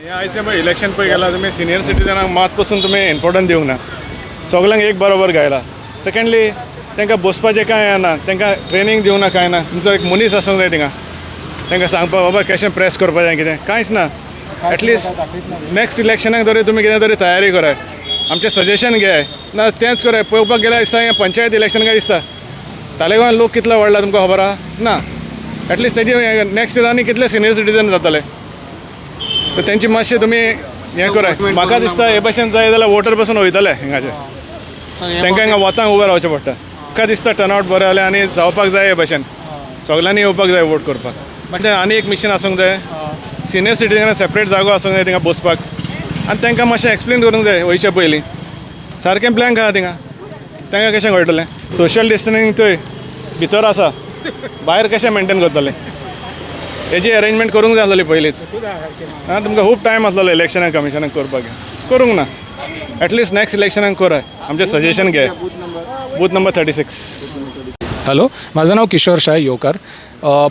हें आयचें पळय इलेक्शन पळय गेला तुमी, सिनियर सिटीजनाक मात पसून तुमी इम्पोर्टंट दिवंक ना. सगल्यांक एक बरोबर घायला. सेकंडली, तांकां बसपाचें कांय ना, तांकां ट्रेनींग दिवंक ना, कांय ना. तुमचो एक मनीस आसूंक जाय थिंगा, तांकां सांगपाक, बाबा कशें प्रेस करपाचें, कितें, कांयच ना. एटलिस्ट नेक्स्ट इलेक्शनाक तरी तुमी कितें तरी तयारी कराय, आमचें सजेशन घेय ना, तेंच कराय. पळोवपाक गेल्यार दिसता हें पंचायत इलेक्शन काय दिसता. तालेगांवान लोक कितलो वाडला तुमकां खबर आहा ना. एटलिस्ट तेजी नेक्स्ट इयर आनी कितले सिनियर सिटीजन जातले, तर तेंची मातशें तुमी हें कराय. म्हाका दिसता हे भशेन जाय जाल्यार वोटर पसून वयतले हिंगाचे. तांकां हिंगा वतांक उबें रावचें पडटा. म्हाका दिसता टर्नआउट बरें जालें आनी जावपाक जाय हे भशेन. सगल्यांनी येवपाक जाय वोट करपाक. तें आनी एक मिशन आसूंक जाय, सिनियर सिटीजनाक सेपरेट जागो आसूंक जाय थिंगा बसपाक आनी तांकां मातशें एक्सप्लेन करूंक जाय वयचे पयलीं. सारकें ब्लँक आहा थिंगा, तांकां कशें कळटलें? सोशल डिस्टन्सिंग थंय भितर आसा, भायर कशें मेंटेन करतले? हेजी अरेंजमेंट करूंक जाय आसलेली पयलींच. आं, तुमकां खूब टायम आसलेलो इलेक्शनाक कमिशनाक करपाक, करूंक ना. एटलिस्ट नेक्स्ट इलेक्शनाक कराय, आमचें सजेशन घे. Booth number 36. Hello, माझं नाव किशोर शाह योकर.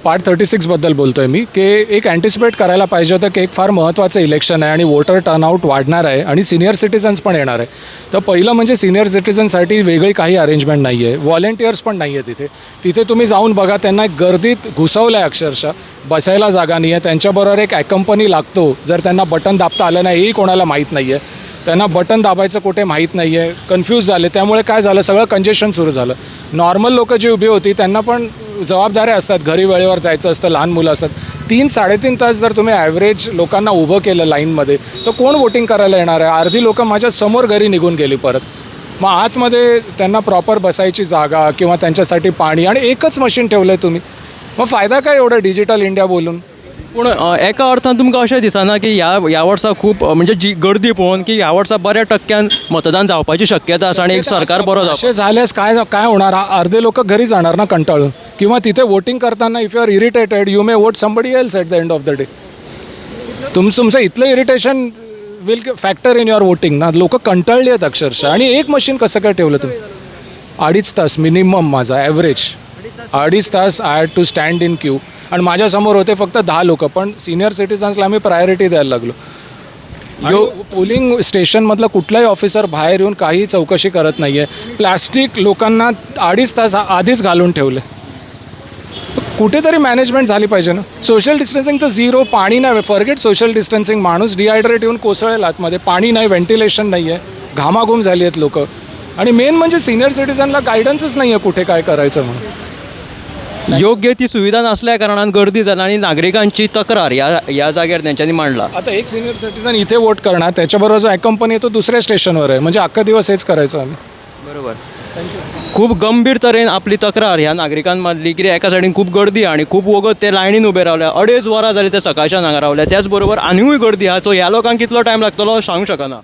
पार्ट 36बद्दल बोलतो आहे मी, की एक अँटिसिपेट करायला पाहिजे होतं की एक फार महत्त्वाचं इलेक्शन आहे आणि वोटर टर्नआउट वाढणार आहे आणि सिनियर सिटीजन्स पण येणार आहे. तर पहिलं म्हणजे सिनियर सिटीजनसाठी वेगळी काही अरेंजमेंट नाही आहे, व्हॉलेंटियर्स पण नाही आहे तिथे. तिथे तुम्ही जाऊन बघा, त्यांना गर्दीत घुसवलं आहे अक्षरशः, बसायला जागा नाही आहे. त्यांच्याबरोबर एक ॲकंपनी लागतो. जर त्यांना बटन दाबता आलं नाही, हेही कोणाला माहीत नाही आहे. त्यांना बटन दाबायचं कुठे माहीत नाही आहे, कन्फ्यूज झाले. त्यामुळे काय झालं, सगळं कंजेशन सुरू झालं. नॉर्मल लोकं जी उभी होती, त्यांना पण जबाबदाऱ्या असतात, घरी वेळेवर जायचं असतं, लहान मुलं असतात. 3-3.5 तास जर तुम्ही ॲव्हरेज लोकांना उभं केलं लाईनमध्ये, तर कोण वोटिंग करायला येणार आहे? अर्धी लोकं माझ्या समोर घरी निघून गेली परत. मग आतमध्ये त्यांना प्रॉपर बसायची जागा किंवा त्यांच्यासाठी पाणी आणि एकच मशीन ठेवलं आहे तुम्ही, मग फायदा काय एवढं डिजिटल इंडिया बोलून? पूण एका अर्थान तुमकां अशें दिसना की ह्या ह्या वर्सा खूब म्हणजे जी गर्दी पळोवन की ह्या वर्सा बऱ्या टक्क्यान मतदान जावपाची शक्यता आसा आणि एक सरकार बरो जावपा असे झाल्यास काय काय होणार? अर्धे लोक घरी जाणार ना कंटाळून. किंवा तिथे वोटिंग करताना if you are irritated, you may vote somebody else at the end of the day. तुमचं इथलं irritation will factor in your voting ना. लोक कंटाळली आहेत अक्षरशः. आणि एक मशीन कसं काय ठेवलं तुम्ही? 2.5 तास मिनिमम, माझा ॲव्हरेज 2.5 तास I had to stand in queue. आणि माझ्यासमोर होते फक्त 10 लोक, पण सिनियर सिटीजन्सला आम्ही प्रायोरिटी द्यायला लागलो. यो पोलिंग स्टेशनमधलं कुठलाही ऑफिसर बाहेर येऊन काही चौकशी करत नाही आहे. प्लॅस्टिक लोकांना 2.5 तास आधीच घालून ठेवले. कुठेतरी मॅनेजमेंट झाली पाहिजे ना. सोशल डिस्टन्सिंग तर झिरो. पाणी नाही, फॉरगेट सोशल डिस्टन्सिंग. माणूस डिहायड्रेट येऊन कोसळेल आतमध्ये. पाणी नाही, व्हेंटिलेशन नाही आहे, घामाघूम झाली आहेत लोक. आणि मेन म्हणजे सिनियर सिटीजनला गायडन्सच नाही आहे कुठे काय करायचं म्हणून. योग्य ती सुविधा नासल्या कारणान गर्दी जाला आनी नागरिकांची तक्रार ह्या ह्या जाग्यार तेंच्यांनी मांडला. आता एक सिनियर सिटीजन इथे वोट करणार, त्याच्याबरोबर जो कंपनी आहे तो दुसऱ्या स्टेशनवर आहे, म्हणजे अख्खा दिवस हेच करायचं आम्ही. बरोबर. खूब गंभीर तरेन आपली तक्रार ह्या नागरिकान मांडली. कित्याक एका सायडीन खूब गर्दी आनी खूब वगत ते लायनीन उबे रावल्या, 2.5 वरां जालीं ते सकाळच्यान हांगा रावल्या. त्याच बरोबर आनिकूय गर्दी आहा, सो ह्या लोकांक कितलो टायम लागतलो सांगूंक शकना.